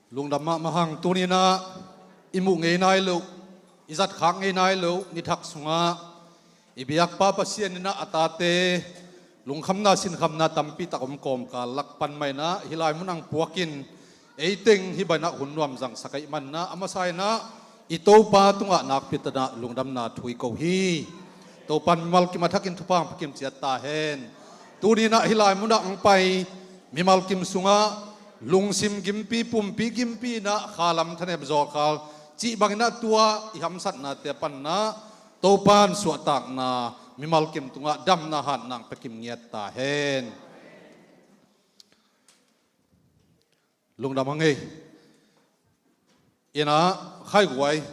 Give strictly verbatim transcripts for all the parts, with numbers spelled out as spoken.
Lungdam mahmah hang. Tuninah i muh ngei nai loh, i zat khak ngei nai loh nithak sungah i biakpa Pasian inah a tate lungkhamna sinkhamna tampi tak om kawmkal lak pan mah inah hih lai munah puakin ei teng hih banah hun nuam zangsak ahih manah a masa inah i Topa tungah nakpi tanah lungdamna thu i ko hi. Topan mimal kim a thakin thupha hong pia kim ciat ta hen. Tuninah hih lai munah hong pai mimal kim sungah lungsim gimpi, pumpi gimpi inah khalam thanem zawlkhal cih banginah tua i hamsatnate panah Topan suahtakna mimal kim tungah damna hatna hong pia kim ngiat ta hen. Lungdam hang ei. Inah khaiguai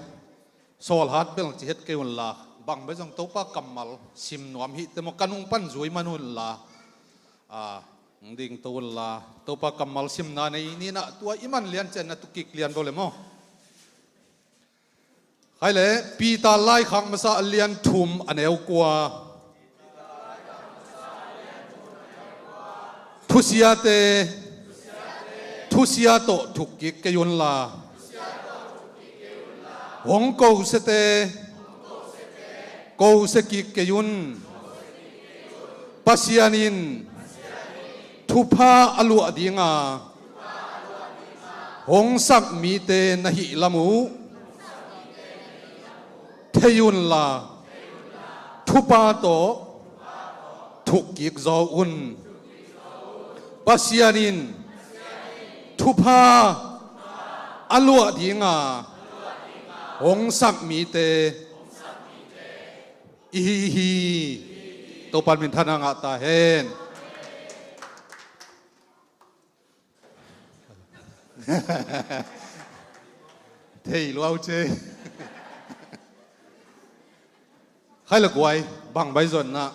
sawlhat bel ci het kei unla, bang bel zong Topa kammal sim nuam hih teh maw, ka nung pan zui man unla, a, ding to unla, Topa kammal simna nei ninah tua i man lian cian na tukik lian bo le maw. Khai le Peter laikhak masa a lian thum a neu kua. Thusiate thusia tawh thukkik kei unla, hong kosiate kosia kik kei un. Pasian in thupha a luah dinga hong sak mite na hih lam uh thei unla, thupha tawh thukkik zaw un. Pasian in thupha a luah dinga hong sak mite i hi hi. Topan minthanna ngah ta hen. Thei luau ce. Khai le guai, bang bai zonna.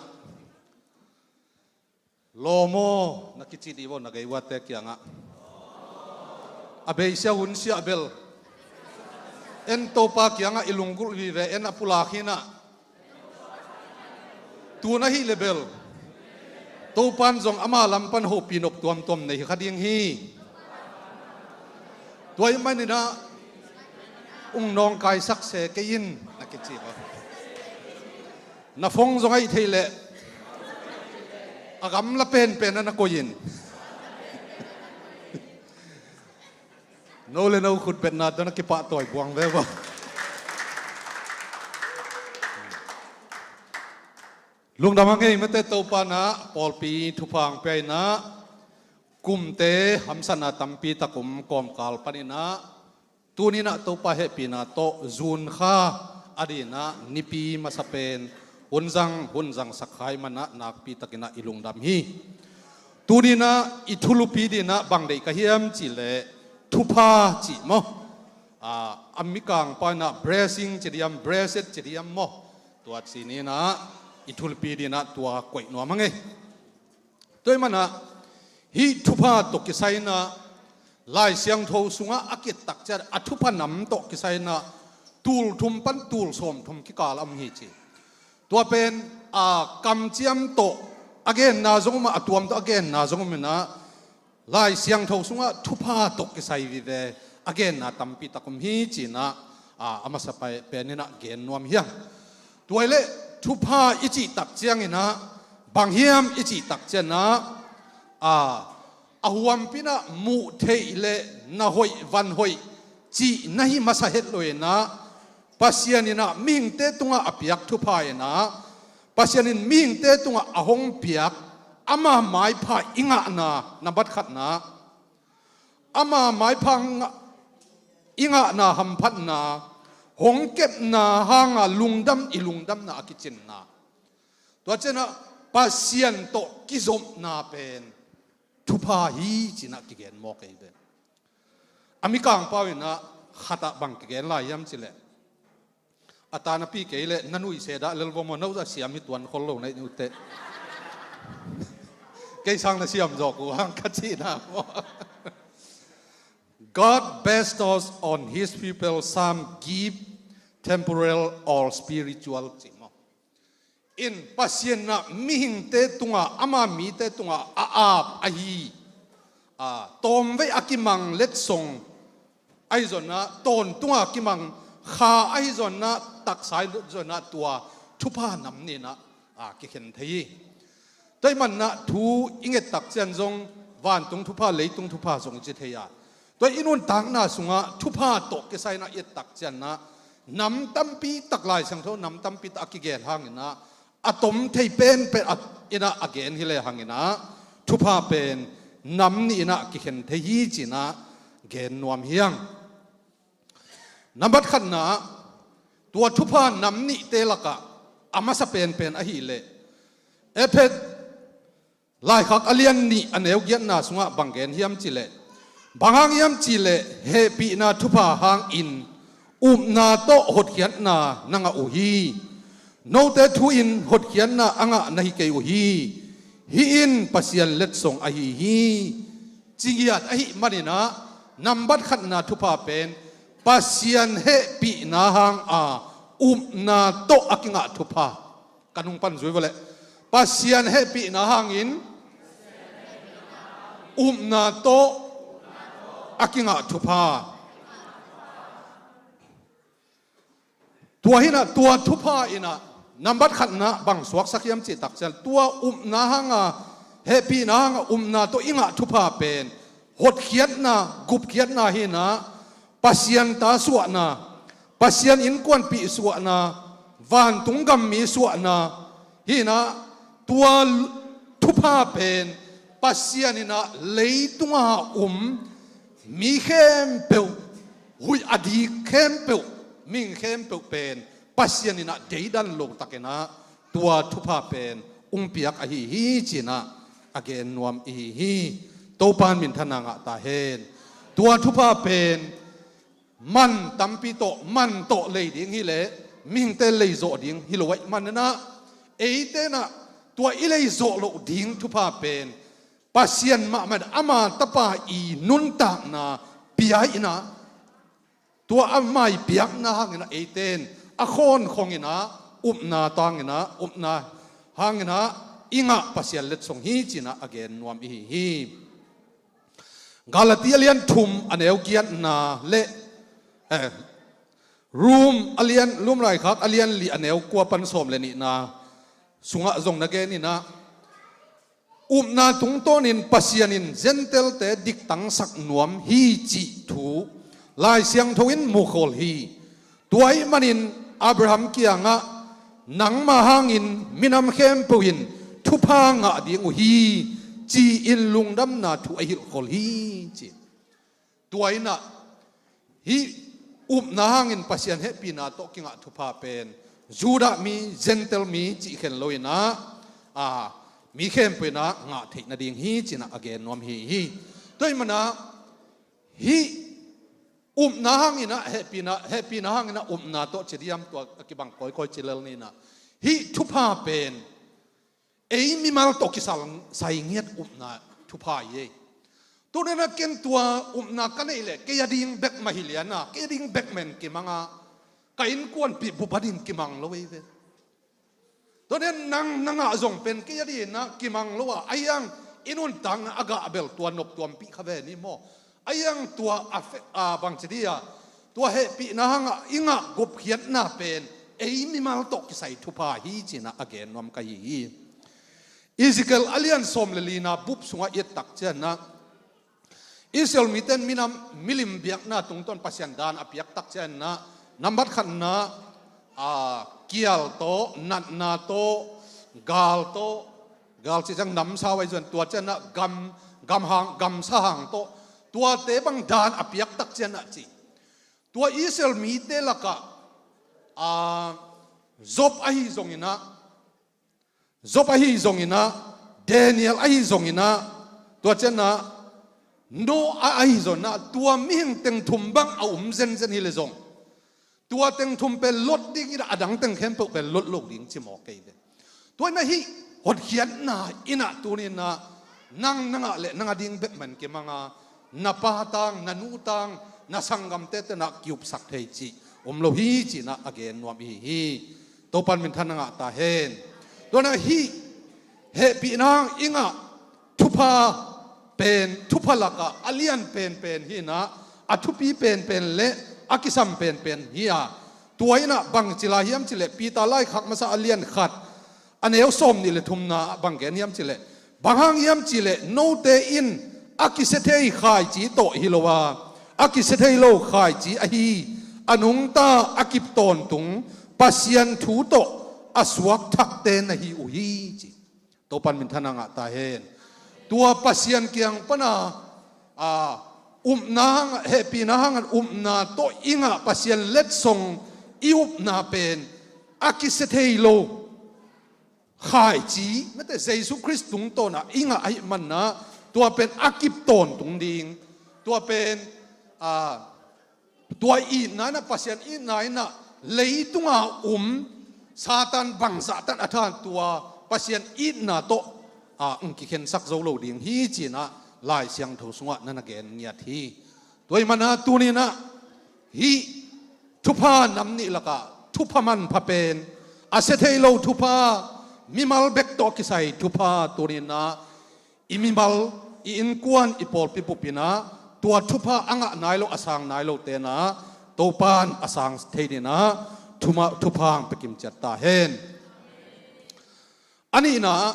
Lawmaw na kici dih vo na gei uate kiangah. A beisia hun siah bel en Topa kiangah i lunggulh vive, en a pulak hinah. Tun ahih le bel Topan zong ama lam pan hopih nop tuamtuam nei hi kha ding hi. Tua ahih maninah ung nawngkaisak se kei in na kici lo. Na phone zong ahih thei leh a gamla penpen na na koih in. No le no khutbetna tawh na kipahtawi buang ve vo. Lungdam hang ei mate. Topa inah pawlpi thupha hong pia inah kumte hamsatna tampi tak om kawmkal paninah tuninah Topa hehpihna tawh June kha a dinah nipi masa pen hunzang hunzangsak kha ahih manah nakpi takinah i lungdam hi. Tuninah i thulupi dinah bang deih ka hiam cihleh thupha cih maw? A, a mikang pau inah blessing ci diam, blessed ci diam maw? Tua ci ninah i thulupi dinah tua koih nuam hang ei. Tua ahih manah hih thupha tawh kisai inah Lai Siangtho sungah a kitak ciat a thupha nam tawh kisai inah tul thum pan tul sawm thum kikal a om hi ci. Tua pen a kamciam tawh a genna zong om a, a tuam tawh a genna zong om inah Lai Siangtho sungah thupha tawh kisai vive a genna tampi tak om hi cinah a, a masa pai peninah gen nuam hiam. Tua ahih leh thupha i cihtak cianginah bang hiam i cihtak cianginah a, a huampinah muh theih le na hoih van hoih cih na hi masa het lo inah Pasian inah mihingte tungah a piak thupha inah Pasian in mihingte tungah a hong piak ama maipha i ngahna nambat khatna, ama maipha i ngahna hamphatna, hong kepna hanga lungdam i lungdamna a kicinna. Tua cianah Pasian tawh kizopna pen thupha hi cinah kigen mawk ei ve. A mikang pau inah khatah bang kigen lai hiam cihleh a ta napi kei leh na nuih se dah lel vo maw, no zah siam hi tuan khol lo na hi uh teh. Kei sang na siam zawk uh hang ka cihna maw? God bestows on his people some gift, temporal or spiritual, ci maw? In Pasian inah mihingte tungah ama mite tungah a ap ahi a, tawmvei a kimang letsong ahi zongin ah tawntunga kimang, kha ahi zongin ah taksa ahi zongin ah tua thupha nam nih in ah, a, kikhen thei hi. Tua ahih manin ah thu i nget tak ciang zong vantung thupha, leitung thupha zong i ci thei a, tua i nuntakna sungah thupha tawh kisai in ah i et tak ciang ah nam tampi tak, Lai Siangtho nam tampi tak a kigen hangin ah, a tom thei penpen a, in ah a gen hi le hangin ah, thupha pen nam nih in ah kikhen thei hi ci-in ah gen nuam hi hang. Nambat khatna, tua thupha nam nihte lakah a masa penpen ahih leh, Efesa laikhak a lian nih a neu giatna sungah bang gen hiam cih leh, bang hang hiam cih leh hehpihna thupha hangin upna tawh hotkhiatna na ngah uh hi. Note thu-in hotkhiatna a ngah na hi kei uh hi. Hih in Pasian letsong ahi hi. Ci ngiat ahih manin ah, nambat khatna thupha pen Pasian hehpihna hanga upna tawh a kingah thupha. Ka nung pan zui vua leh, Pasian hehpihna hangin upna tawh a kingah thupha. Tua hi-in ah, tua thupha in ah nambat khatna bang suaksak hiam cih tak ciang, tua upna hanga, hehpihna hanga upna tawh i ngah thupha pen hotkhiatna, gupkhiatna hi-in ah, Pasian ta suahna, Pasian innkuanpih suahna, vantung gam mi suahna hi-in ah, tua thupha pen Pasian in ah leitunga um mi khempeuh, huih a dik khempeuh, mihing khempeuh pen Pasian in ah deidan lo takin ah tua thupha pen hong piak ahi hi ci-in ah a gen nuam i hi hi. Topa'n minthanna ngah ta hen. Tua thupha pen man tampi tawh, man tawh lei ding hi leh mihingte lei zawh ding hi lo ahih manin ah, eite in ah tua i lei zawh loh ding thupha pen Pasian mahmah in ama tapa i nuntakna pia in ah, tua ama i piakna hangin ah eite in a khawnkhong in ah upna tang in ah, upna hangin ah i ngah Pasian letsong hi ci-in ah a gen nuam i hi hi. Galati a lian thum a neu giatna le, eh, Rom a lian, Rom laikhak a lian li a neu kua pan sawm le nihna sungah zong na gen in ah, upna tungtawnin Pasian in Gentile-te diktangsak nuam hi cih thu Lai Siangtho in mukhawl hi. Tua ahih manin Abraham kiangah, nangma hangin minam khempeuh in thupha ngah ding uh hi, ci-in lungdamna thu a hilhkhol hi, ci. Tua in ah, hih upna hangin Pasian hehpihna tawh kingah thupha pen Judah mi, Gentile mi cih khen lo in ah, a, mi khempeuh in ah ngah theih nading hi ci-in ah a gen nuam hi hi. Tua ahih manin ah, hih upna hangin ah hehpihna, hehpihna hangin ah upna tawh ci diam, tua a kibang kawikawi ci lel ni in ah, hih thupha pen ei mimal tawh kisai ngiat upna thupha hi ei. Tuni-in ah ken tua upna ka neih leh kei a ding bek mah hi lian a, kei a ding bek mah in kimang a, ka innkuanpih bup a ding kimang lo ei ve. Tua in ah nang na ngah zong pen kei a ding in ah kimang lo a, ahi hang i nuntakna a gah bel tua noptuampih kha ve ni maw. Ahi hang tua a fe-, a, bangci dih a, tua hehpihna hangah i ngah gupkhiatna pen ei mimal tawh kisai thupha hi ci-in ah a gen nuam ka hi hi. Ezekiel a lian sawm le lina bup sungah i et tak ciangin ah, Israel mite in minam milim biakna tungtawn Pasian daan a piak tak ciangin ah, nambat khatna, a, kial tawh, natna tawh, gal tawh, gal cih ciang namsau ahi zongin, tua ciangin ah gam, gamhang, gamsahang tawh, tuate bang daan a piak tak ciangin ah ci. Tua Israel mite lakah, a, Job ahi zongin ah, Job ahi zongin ah, Daniel ahi zongin ah, tua ciangin ah Noah ahi zongin ah, tua mihing teng thum bang a om zenzen hi leh zong, tua teng thum pen lot ding in ah, a dang teng khempeuh pen lot lo ding ci mawk kei ve. Tua in ah hih hotkhiatna in ah tuni-in ah nang na ngah leh nang a ding bek mah in kimang a, na pa tang, na nu tang, na sanggamte teng ah ki-upsak thei cih om lo hi ci-in ah a gen nuam i hi hi. Topa'n minthanna ngah ta hen. Tua in ah hih hehpihna hang i ngah thupha pen, thupha lakah a lian penpen hi-in ah, a thupi penpen le a kisam penpen hi a, tua in ah bang ci lai hiam cih leh Peter laikhak masa a lian khat a neu sawm nih le thumna ah bang gen hiam cih leh, bang hang hiam cih leh note in a kisia thei khaici tawh hi lo a, a kisia thei lo khaici ahi a nungta a kip tawntung Pasian thu tawh a suakthakte na hi uh hi ci. Topan minthanna ngah ta hen. Tua Pasian kiang pana a, upna hang, hehpihna hang upna tawh i ngah Pasian letsong i upna pen a kisia thei lo khaici, mete Jesu Khrist tungtawna i ngah ahih manna tua pen a kip tawntung ding. Tua pen a, tua itna inah, Pasian itna inah leitunga um Satan bangzahtan a than tua Pasian itna tawh a, ong kikhensak zo lo ding hi cinah Lai Siangtho sungah na na gen ngiat hi. Tua ih mana tuninah hih thupha nam nih lakah thupha manpha pen a sia thei lo thupha, mimal bek tawh kisai thupha tuninah i mimal, i innkuan, i pawlpi bupinah tua thupha a ngah nai lo, a sang nai lo tenah Topan a sang thei dinah thuma, thupha ang pekim ciat ta hen. A nihna,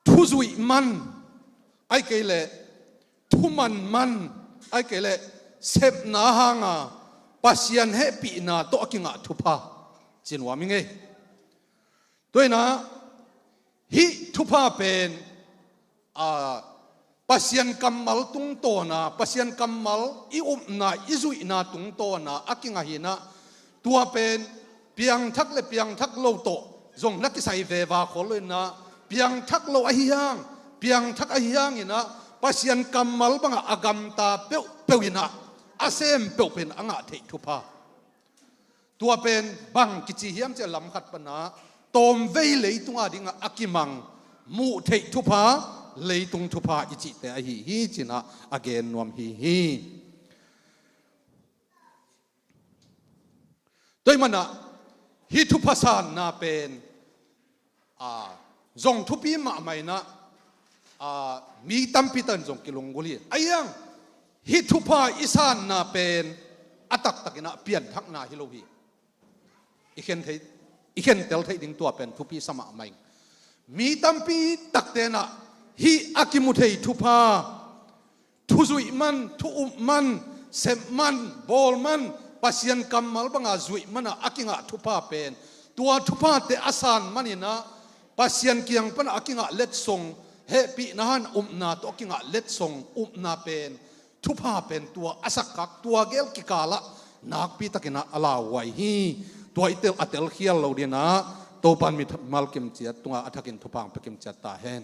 thuzuih man ai kei leh thuman man ai kei leh sepna hanga Pasian hehpihna tawh a kingah thupha ci nuam i ngei. Tuinah hih thupha pen a, Pasian kammal tungtawna, Pasian kammal i upna, i zuihna tungtawna a kingahinah tua pen piangthak le piangthak lo tawh zong na kisai veva khol lo inah, piangthak lo ahi hang, piangthak ahi hanginah Pasian kammal bangah a gamta peuhpeuh inah a sem peuhpeuh in a ngah theih thupha. Tua pen bang kici hiam cih lam khat pana tawmvei leitunga dingah a kimang muh theih thupha, leitung thupha i cihte ahi hi cinah a gen nuam hi hi. Tua ih manah hih thupha sanna pen a, zong thupi mahmah inah a, mi tampi takin zong kilunggulh hi. Ahi hang hih thupha i sanna pen a taktakinah pianthakna hi lo hi. I khen thei, i khentel theih ding tua pen thupi sa mahmah ing. Mi tampi takte inah hih a kimu thei thupha, thuzuih man, thu-up man, sep man, bawl man, Pasian kammal banga zuih manah a kingah thupha pen tua thuphate a san maninah Pasian kiang panah a kingah letsong, hehpihna hang upna tawh a kingah letsong, upna pen, thupha pen tua a sakkhak, tua gel kikalah nakpitakinah a lauhuai hi. Tua i tel, a telkhial lo dinah Topan mimal kim ciat tungah a thakin thupha ang pekim ciat ta hen.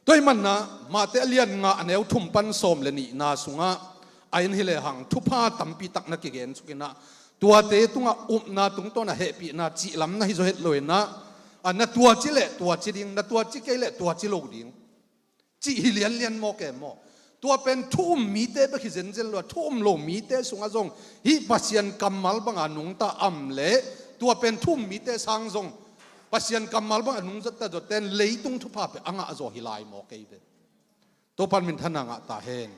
Tua ih manna Mate a lian nga a neu thum pan sawm le nihna sungah a in hi lehang thupha tampi tak na kigen sukinah tuate tungah upna tungtawna hehpihna cihlam na hi zaw het lo inah a, na tua ci leh tua ci ding, na tua ci kei leh tua ci lo ding cih hi lianlian maw ke maw? Tua pen thu-um mite bek hi zenzen lo a, thu-um lo mite sungah zong hih Pasian kammal banga nungta am leh tua pen thu-um mite sang zong Pasian kammal banga nungzawta zawten leitung thupha pen a ngah zaw hi lai maw kei ve? Topan minthanna ngah ta hen.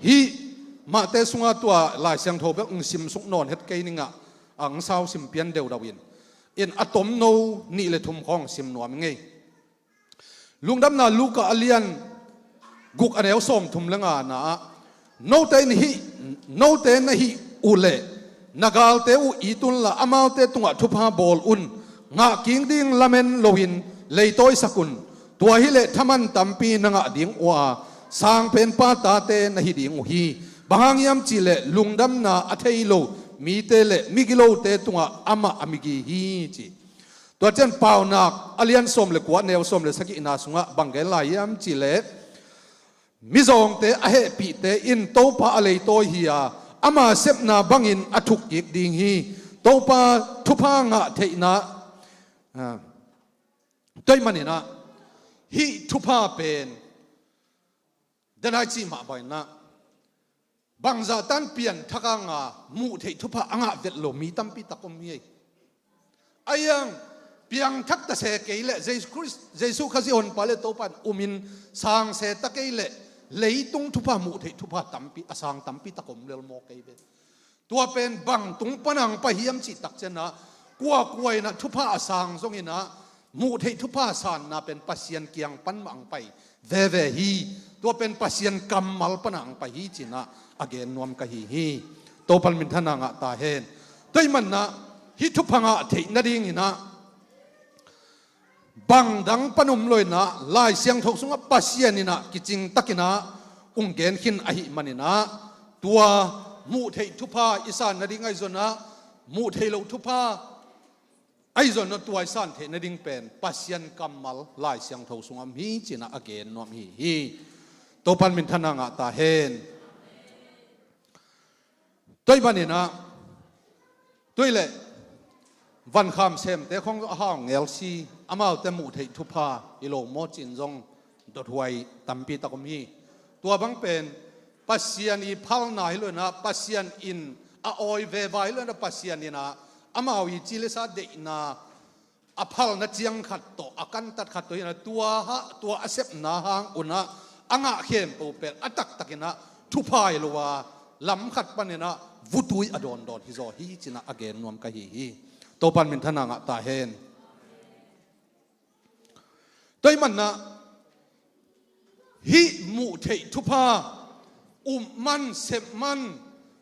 Hih Mate sungah tua Lai Siangtho bel ong simsuk nawn het kei ningah ang sau sim pian deudau in, in a tomno nih le thum khawng sim nuam i ngei. Lungdamna Luka a lian guk a neu sawm thum le ngana ah, note in hih, note na hih uh leh na galte uh it unla amaute tungah thupha bawl un. Ngah kik ding lamen loin leitawisak un. Tua hileh thaman tampi na ngah ding uh a, Sangpenpa tate na hi ding uh hi. Bang hang hiam cihleh lungdamna a thei lo mite le migilote tungah amah a migi hi ci. Tua ciang Paunak a lian sawm le kua, neu sawm le sagihna sungah bang gen lai hiam cihleh, mizawngte a hehpihte in Topa a leitawi hi a, ama sepna bangin a thuk kik ding hi. Topa thupha ngah theihna, ah, tua ih maninah hih thupha pen, denai cih mah banginah bangzah tan pianthak a nga muh theih thupha a ngah vet lo mi tampi tak om hi. Ahi hang piangthak ta se kei leh Jesu Khrist, Jesu Khazih honpa le Topa in umin sang se ta kei leh leitung thupha, muh theih thupha tampi, a sang tampi tak om lel maw kei ve. Tua pen bang tung pana ang pai hiam cih tak cianah, kuakua inah thupha a sang zonginah muh theih thupha sanna pen Pasian kiang pan mah ang pai veve hi. Tua pen Pasian kammal pana ang pai hi cinah a gen nuam ka hi hi. Topan minthanna ngah ta hen. Tua ih manah hih thupha ngah theih nadinginah bang dang pan om lo inah Lai Siangtho sungah Pasian inah kicing takinah ung gen khin ahih maninah, tua muh theih thupha i san nading ahi zonah, muh theih loh thupha ahi zonah tua i san theih nading pen Pasian kammal Lai Siangtho sungah om hi cinah a gen nuam hi hi. Topan minthanna ngah ta hen. Tua ih maninah, tua ih leh vankham semte khong a hau ngelsi, amaute muh theih thupha i lo maw cin zong dothuai tampi tak om hi. Tua bang pen Pasian i phalna hi lo inah, Pasian in a awi veva hi lo inah, Pasian inah amau i ci le sa deihna a phalna ciang khat tawh, a kantat khat tawh hinah, tua hah, tua a sepna hang unah a ngah khempeuh pen a taktakinah thupha hi lo a, lam khat paninah vutui a dawndawn hi zaw hi cinah a gen nuam ka hi hi. Topan minthanna ngah ta hen. Tua ih manah hih muh theih thupha, up man, sep man,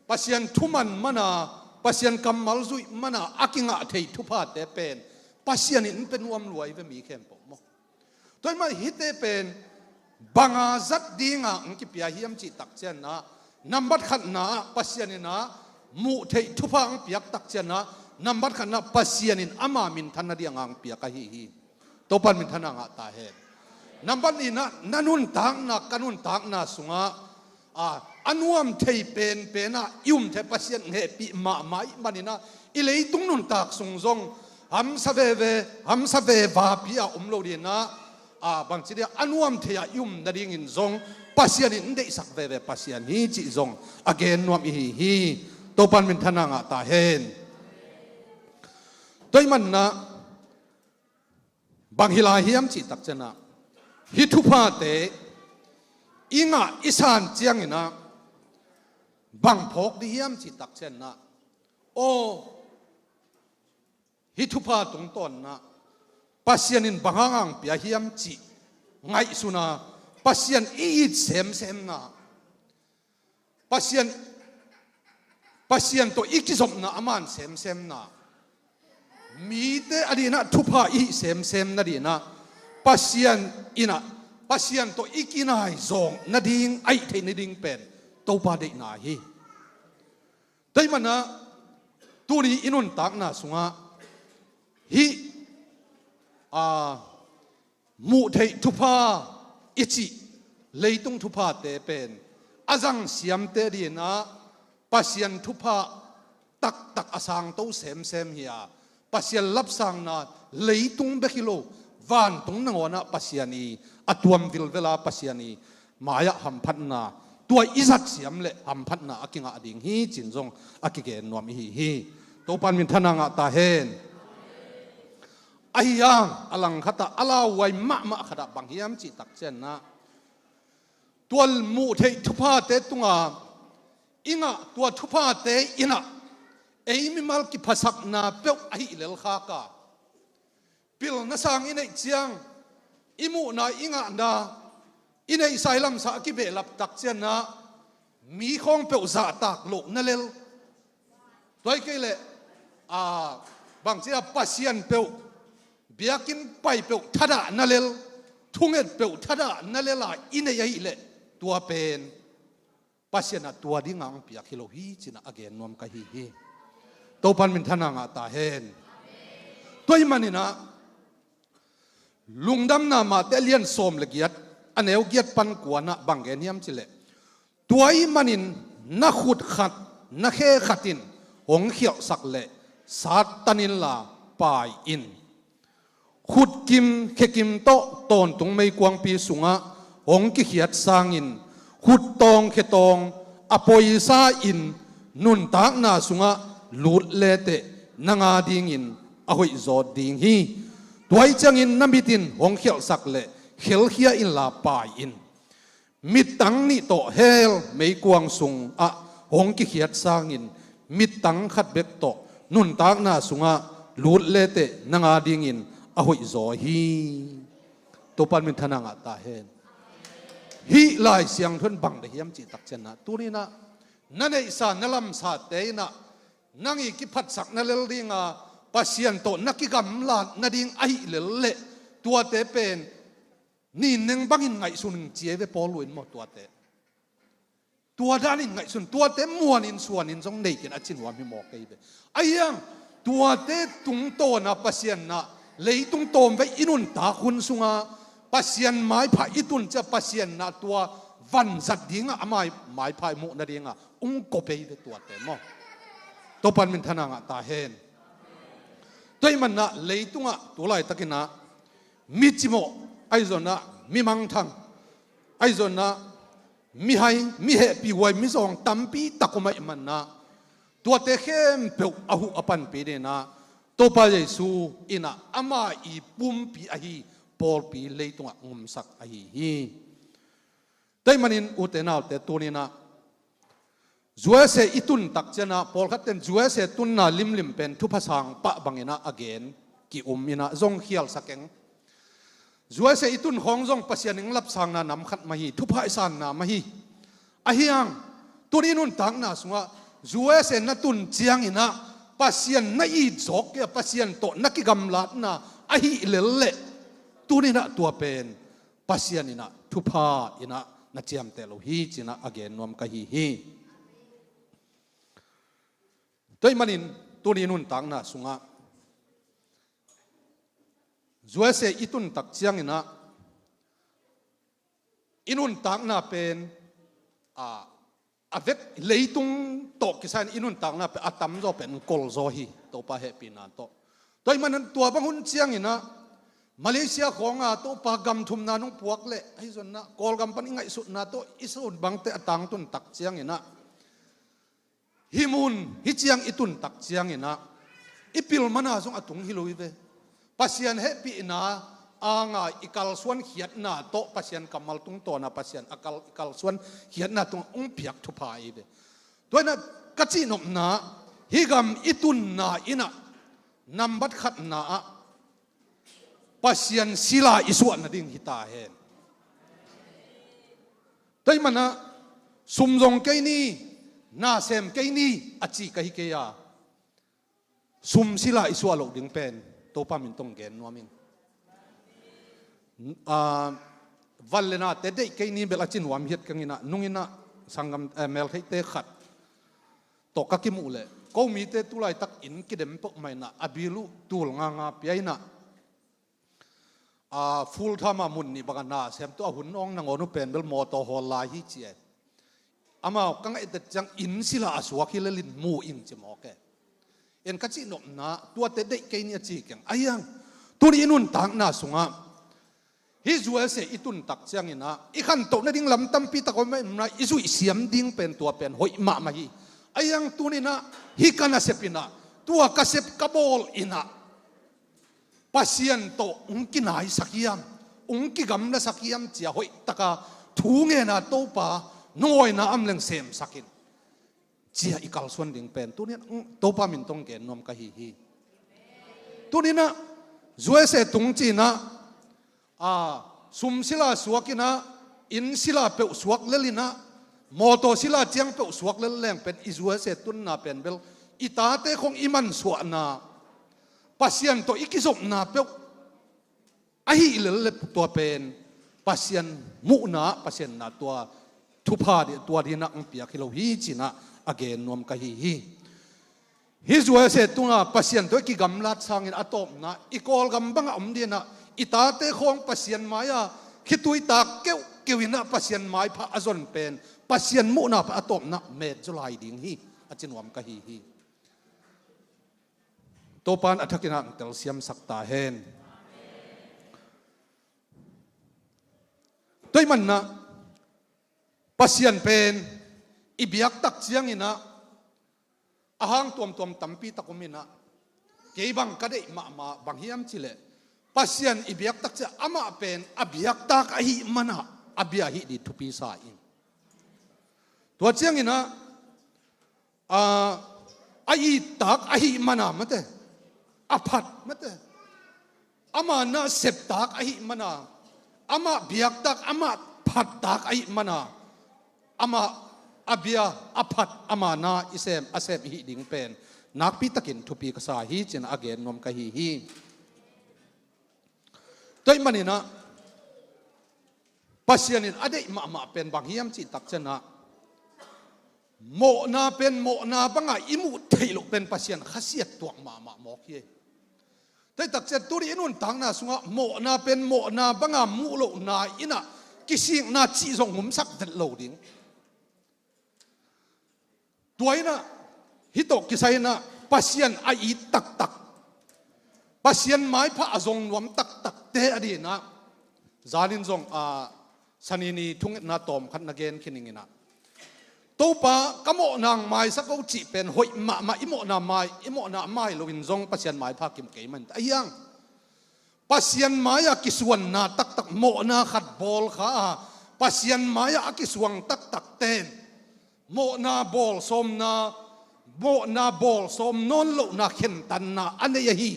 Pasian thu man mana, Pasian kammal zuih mana a kingah theih thuphate pen Pasian in pe nuam lua hi ve mi khempeuh maw. Tua ih mah hihte pen banga zat dinga ang kipia hiam cih tak cianah, nambat khatna ah Pasian inah muh theih thupha ang piak tak cianah, nambat khatna Pasian in ama minthan nading ang piak ahi hi. Topan minthanna ngah ta hen. Nambat nihna, na nuntakna, ka nuntakna sungah, a, a nuam thei penpenah i um thei, Pasian hehpih mahmah ih maninah i leitung nuntak sung zong hamsa veve, hamsa vevapi a om lo dinah, a, bangci dia a nuam thei-ah i um nadingin zong Pasian in deihsak veve Pasian hi cih zong a gen nuam i hi hi. Topan minthanna ngah ta hen. Tua ih manah bang hi lai hiam cih tak cianah, hih thuphate i ngah i san cianginah bang phawk dih hiam cih tak cianah, aw, hih thupha tungtawnnah Pasian in bang hang ang pia hiam cih ngaihsuna, Pasian i it semsemna, Pasian, Pasian tawh i kizopna a man semsemna, mite a dinah thupha i hih semsem nadinah Pasian inah, Pasian tawh i kinai zawng nading a hih theih nading pen Topa deihna hi. Tua ih manah tuni i nuntakna sungah hih, a, muh theih thupha i cih leitung thuphate pen a zang siamte dinah Pasian thupha taktak a sangto semsem hi a, Pasian lapsangna leitung bek hi lo, vantung nangawnah Pasian i a tuam vilvela Pasian i mai-ah hamphatna, tua i zat siam le hamphatna a kingah ding hi cin zong a kigen nuam i hi hi. Topan minthanna ngah ta hen. Ahi hang a langkhatah a lauhuai mahmah khatah bang hiam cih tak cianah, tua muh theih thuphate tunga i ngah tua thuphate inah ei mimal kiphasakna peuh a hih lel khaka, pilna sang i neih ciang, i muhna, i ngahna, i neihsa, i lamsa a kibehlap tak cianah mi khawng peuh zahtak loh na lel. Tua hi kei leh, a, bangci a, Pasian peuh, biakinn pai peuh thadah na lel, thunget peuh thadah na lel a i neih ahih leh, tua pen Pasian ah tua dinga ang piak hi lo hi cinah a gen nuam ka hi hi. Topan minthanna ngah ta hen. Tua ih maninah Lungdamna Matthai a lian sawm le giat, a neu giat pan kuanah bang gen hiam cih leh, tua ih manin na khut khat, na khe khat in hong khialhsak leh sat tan inla pai in. Khutkim khekim tawh tawntung meikuangpi sungah hong kikhiat sangin, khuttawng khetawng a poisa in nuntakna sungah lut leteh nang a dingin a hoih zawt ding hi. Tua ih ciangin na mit in hong khialhsak leh khelkhia inla pai in. Mittang nih tawh hell meikuang sungah hong kikhiat sangin mittang khat bek tawh nuntakna sungah lut leteh nang adingin a hoihzaw hi. Topan minthanna ngah ta hen. Hih Lai Siangtho in bang bia hiam cih takcianah tuninah na neihsa na lamsate inah nang i kiphatsak na lel dinga Pasian tawh na kigamlat nading ahih lel leh tuate pen ninneng bangin ngaihsun ing ci ei ve Paul in maw tuate. Tua danin ngaihsun tuate muanin suanin zong neikin a ci nuam hi maw kei ve. Ahiang tuate tungtawna Pasian na leitung tawmvei i nuntak hun sunga Pasian maipha i tun cia Pasian na tua vanzat dinga a mai maipha i muh nadinga ung kop ei ve tuate maw. Topan minthanna ngah ta hen. Tua ih manna leitungah tulaitakinah mi cimawh ahi zonah mi mangthang ahi zonah mi hai mi hehpih huai mi zawng tampi tak om aih manna tuate khempeuh a huh a panpi dinah Topa Jesu inah ama i pumpi ahi pawlpi leitungah ngumsak ahi hi. Tua ih manin ute naute tuninah U S A i tun takcianah pawlkhatten U S A tunna limlim pen thupha sang pah banginah a gen ki-um inah zong khialsak eng. U S A i tun khawng zong Pasian in lapsangna nam khat mah hi, thupha i sanna mah hi. Ahiang tuni nuntakna sungah U S A na tun cianginah Pasian na it zawk kei a Pasian tawh na kigamlatna ahih lel leh tuninah tua pen Pasian inah thupha inah na ciamteh lo hi cinah a gen nuam ka hi hi. Tua ih manin tuni nuntakna sungah U S A i tun tak cianginah i nuntakna pen a a vek leitung tawh kisai in i nuntakna pen a tamzaw pen kolzaw hi Topa hehpihna tawh. Tua ih manin tua bang hun cianginah Malaysia khawnga Topa gam thumna nong puak leh ahi zonnah Kawlgam pan i ngaihsutna tawh i sun bangte a tangtun tak cianginah hih mun hih ciang i tun tak cianginah i pil mana zong a tung hi lo hi ve. Pasian hehpihna anga i kalsuan khiatna tawh Pasian kammal tungtawna Pasian a kal i kalsuan khiatna tungah ung piak thupha hi ve. Tua inah ka cihnopna hih gam i tunna inah nambat khatna ah Pasian sila i suah nading hi ta hen. Tua ih manah sum zong kei ni, na sem kei ni a ci ka hi kei a, sum sila i suah loh ding pen Topa min tong gen nuam ing. Van le nate deih kei ni bel a ci nuam hiat kanginah nunginah sanggam meltheihte khat tawh ka kimuh leh ko mite tulaitak inn kidem peuh mah inah a bill uh tul nga nga pia inah a full time a mun nih bangah na sem tu a hun awng nangawn uh pen bel mawtaw hawl lai hi ci e. Amau ka ngaihtet ciang inn sila a suak hi lelin mu ing ci mawk e. En ka cihnopna tuate deih kei ni a ci keng ahiang tuni i nuntakna sungah hih U S A i tun tak cianginah i khantoh nading lam tampi tak om mah i zuih siam ding pen tua pen hoih mahmah hi. Ahiang tuninah hih ka nasep inah tua ka sep ka bawl inah Pasian tawh ung kinaisak hiam, ung kigamlasak hiam cia hoihtaka thu ngena Topa nungawina am leng semsakin cia i kalsuan ding pen tunin Topa min tong gen nuam ka hi hi. Tuninah U S A tung cinah a sum sila suak inah inn sila peuh suak lel inah mawtaw sila ciang peuh suak lel leng pen i U S A tunna pen bel i tate khong i mansuahna Pasian tawh i kizopna peuh ahih lel le tua pen Pasian muhna Pasian na tua thupha dih tua dinah ang piak hi lo hi cinah a gen nuam ka hi hi. Hih U S A tunga Pasian tawh i kigamlat sangin a tawpna i Kawlgam bangah om dinah i tate khawng Pasian mai-a khitui tak keuhkeuh inah Pasian maipha a zon pen Pasian muhna pha a tawpna met zaw lai ding hi a ci nuam ka hi hi. Topan a thakinah ang telsiamsak ta hen. Tua ih manah Pasian pen i biaktak cianginah a hang tuamtuam tampi tak om inah kei bang ka deih mahmah bang hiam cileh Pasian i biaktak ciah amah pen a biaktak ahih manah a bia ahih ding thupi sa ing. Tua ciangin ah, a, a ittak ahih mana mate, a phat mate, ama na septak ahih mana, ama biaktak, ama phattak ahih mana, ama a bia a phat ama na i sem, a sem i hih ding pen nakpi takin thupi ka sa hi, ci-in a gen nuam ka hi hi. Tua ahih manin ah Pasian in a deih mahmah pen bang hiam cih tak ciangin ah, mawhna pen mawhna banga i muh theih loh pen Pasian khasiat tuak mahmah mawk hi. Tua ahih tak ciang tuni i nuntakna sungah mawhna pen mawhna banga muh lohna in ah kisikna cih zong ngumsak vet lo ding. Tua in ah, hih tawh kisai in ah, Pasian a it taktak, Pasian maipha a zong nuam taktakte adingin ah, zanin zong, a, sanini thungetna tawmkhat na gen khin ning in ah, Topa, ka mawhna hong maisak o cih pen hoih mahmah, i mawhna mai, i mawhna a mai loin zong Pasian maipha kim kei man ta ahi hang. Pasian mai-ah kisuanna taktak, mawhna khat bawl kha a, Pasian mai-ah a kisuang taktakte'n mawhna bawl sawmna, mawhna bawl sawm nawn lohna khentatna a nei ahi.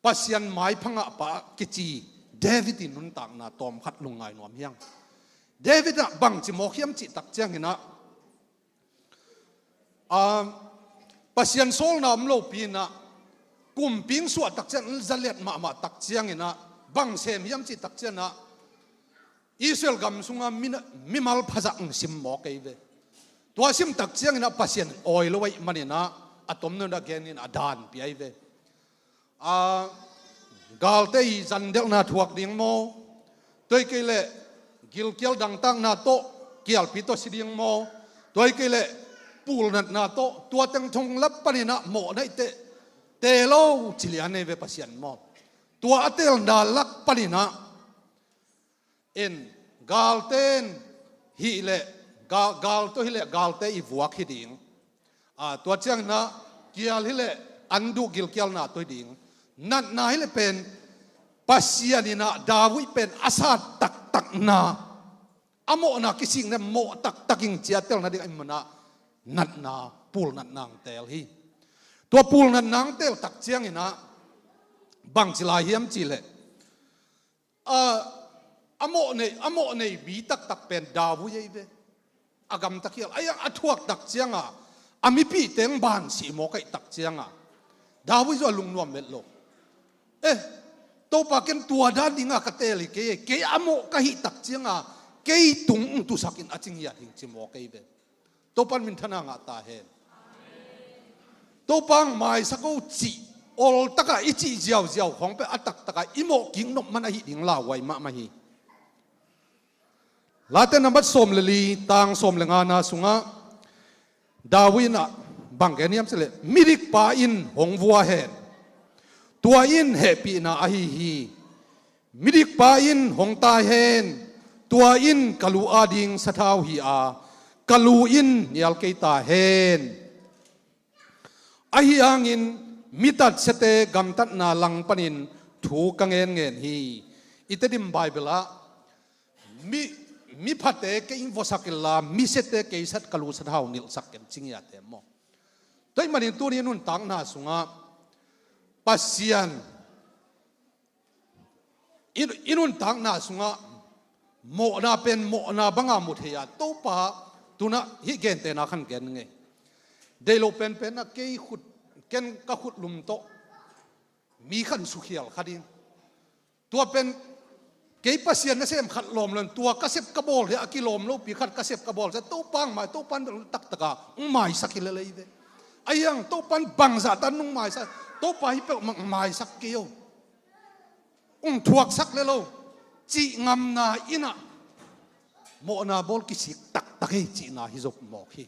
Pasian maipha ngahpa kici David i nuntakna tawmkhat lungngai nuam hi hang. David ah bangci mawk hiam cih tak ciangin ah, a, Pasian sawlna om lopi in ah, kumpi hong suah tak ciang, zaliat mahmah tak ciangin ah, bang sem hiam cih tak ciangin ah, Israel gam sunga mi, mimal phazah hong sim mawk ahi ve. Tua sim tak ciangin ah Pasian awi lo ahih manin ah, a tomno in a genin a daan pia ahi ve. A, galte i zandelhna thuak ding maw? Tua hi kei leh gilkial dangtakna tawh, kialpi tawh si ding maw? Tua hi kei leh pulnatna tawh, tua teng thong lak panin ah mawhna i teel, teel lo ci lian ahi ve Pasian maw. Tua a teelna lak panin ah, en, galte in hih leh, ga-, gal tawh hi leh galte i vuak hi ding. A, tua ciangin ah kial hi leh an duh gilkialna tawh hi ding. Natna hi leh pen Pasian in ah David pen a sat taktakna, a mawhna kisik leh mawh taktak ing ci a telna ding ahih manin ah natna, pulnatna hong teel hi. Tua pulnatna hong teel tak ciangin ah bangci lai hiam cih leh, a, a mawh nei, a mawh nei mi taktak pen David ahi ve. A gamta khial, ahi hang a thuak tak ciangin a mipihte hong ban sih mawk ahih tak ciangin David zong a lungnuam met lo. Eh, Topa, ken tua dan dingin ka teel hi kei, kei a mawh ka hih tak ciangin kei tung hong tusak in a ci ngiat hing ci mawk ahi ve. Topa'n minthanna ngah ta hen. Topa hong maisak o cih, oltak a i cih ziauziau khawng pen a taktak a i mawh kik nop man ahih ding lauhuai mahmah hi. Late nambat sawm le li, tang sawm le ngana sungah David in ah bang gen hiam cih leh, midikpa in hong vua hen, tua in hehpihna ahi hi. Midikpa in hong tai hen, tua in ka lu ading sathau hi a, ka lu in nial kei ta hen. Ahi hangin mi tatsiate gamtatna lang panin thu ka ngenngen hi. I Tedim Bible ah, mi, miphate kei in vuasak inla, misiate kei sa, ka lu sathau nilhsak ken ci ngiat e maw. Tua ahih manin tuni i nuntakna sungah Pasian i, i nuntakna sungah mawhna pen mawhna banga mu thei a, Topa, tu-in ah hih gentehna khat gen ning e. Deih lo penpen ah kei khut, ken ka khutlum tawh mi khat in sukhial kha ding. Tua pen kei Pasian nasem khat lawm lo in, tua ka sep ka bawl hi a, a kilawm lopi khat ka sep ka bawl hi a, Topa hong mai, Topa in bel taktak a hong maisak hi lel ahi ve. Ahi hang Topa in bangzah tan hong maisak, Topa hih peuhmah hong maisak kei o, hong thuaksak lel o, cih ngamna in ah mawhna bawl kisik taktak hi cihna hi zo mawk hi.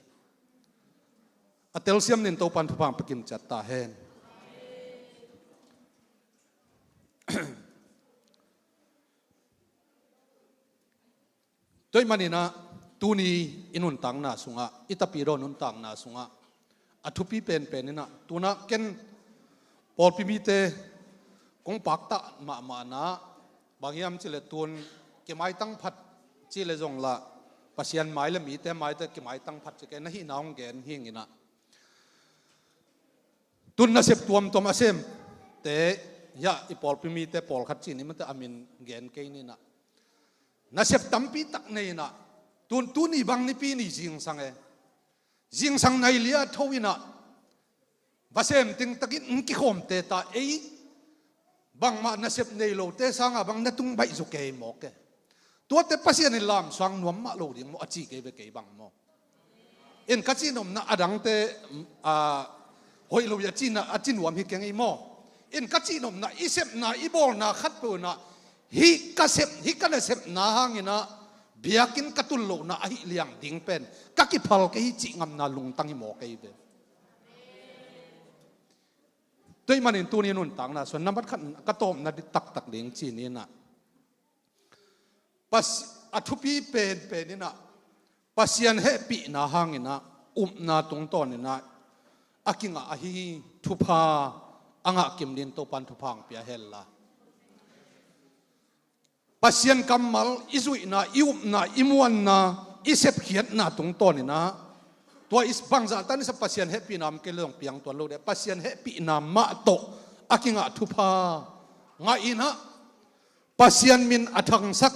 A telsiam ning, Topa in thupha hong pia kim ciat ta hen. Tua ahih manin ah tuni i nuntakna sungah, i Tapidaw nuntakna sungah a thupi penpen in ah, tu-in ah ken pawlpi mite kong pakta mahmahna, bang hiam cih leh tu-in kimaitang phat ci le zong lah Pasian mai le mite maite kimaitang phat ci kei na hihna hong gen hi ing inah. Tun nasep tuamtuam a semte, hiah i pawlpi mite pawlkhat ci ni mate a min gen kei ni inah. Nasep tampi tak nei inah. Tun tuni bang Nipi ni zingsang e. Zingsang nai li-a tho inah va sem teng takin kikhawmte ta ei bangmah nasep nei lote sanga bang na tung baih zaw kei maw ke. Tuate Pasian in lamsuang nuam mah lo ding maw a ci kei ve kei bang maw. In ka cihnopna a dangte, a, hoih lo hi a cina a ci nuam hi keng ei maw. In ka cihnopna i sepna i bawlna khat peuh inah hih ka sep, hih ka nasepna hang inah biakinn ka tul lohna ahi liang ding pen ka kiphal kei hi cih ngamna lungtang hi maw kei ve. Tua ahih manin tuni nuntakna sung nambat khat ka tawpna taktak ding ci ni inah. Pas-, a thupi penpen inah Pasian hehpihna hang inah upna tungtawn inah a kingah ahi thupha a ngah kim dingin Topan thupha hong pia hen la. Pasian kammal i zuihna, i upna, i muanna, i sepkhiatna tungtawn inah tua i bangzah tan i sa Pasian hehpihna om kei le zong piang tuan lo ding. Pasian hehpihna mah tawh a kingah thupha ngah inah Pasian min a thangsak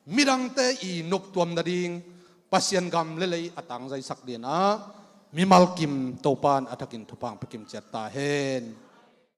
midangte i noptuam nading Pasian gam le lei a tangzaisak dingin ah mimal kim Topan a thakin thupha hong pia kim ciat ta hen.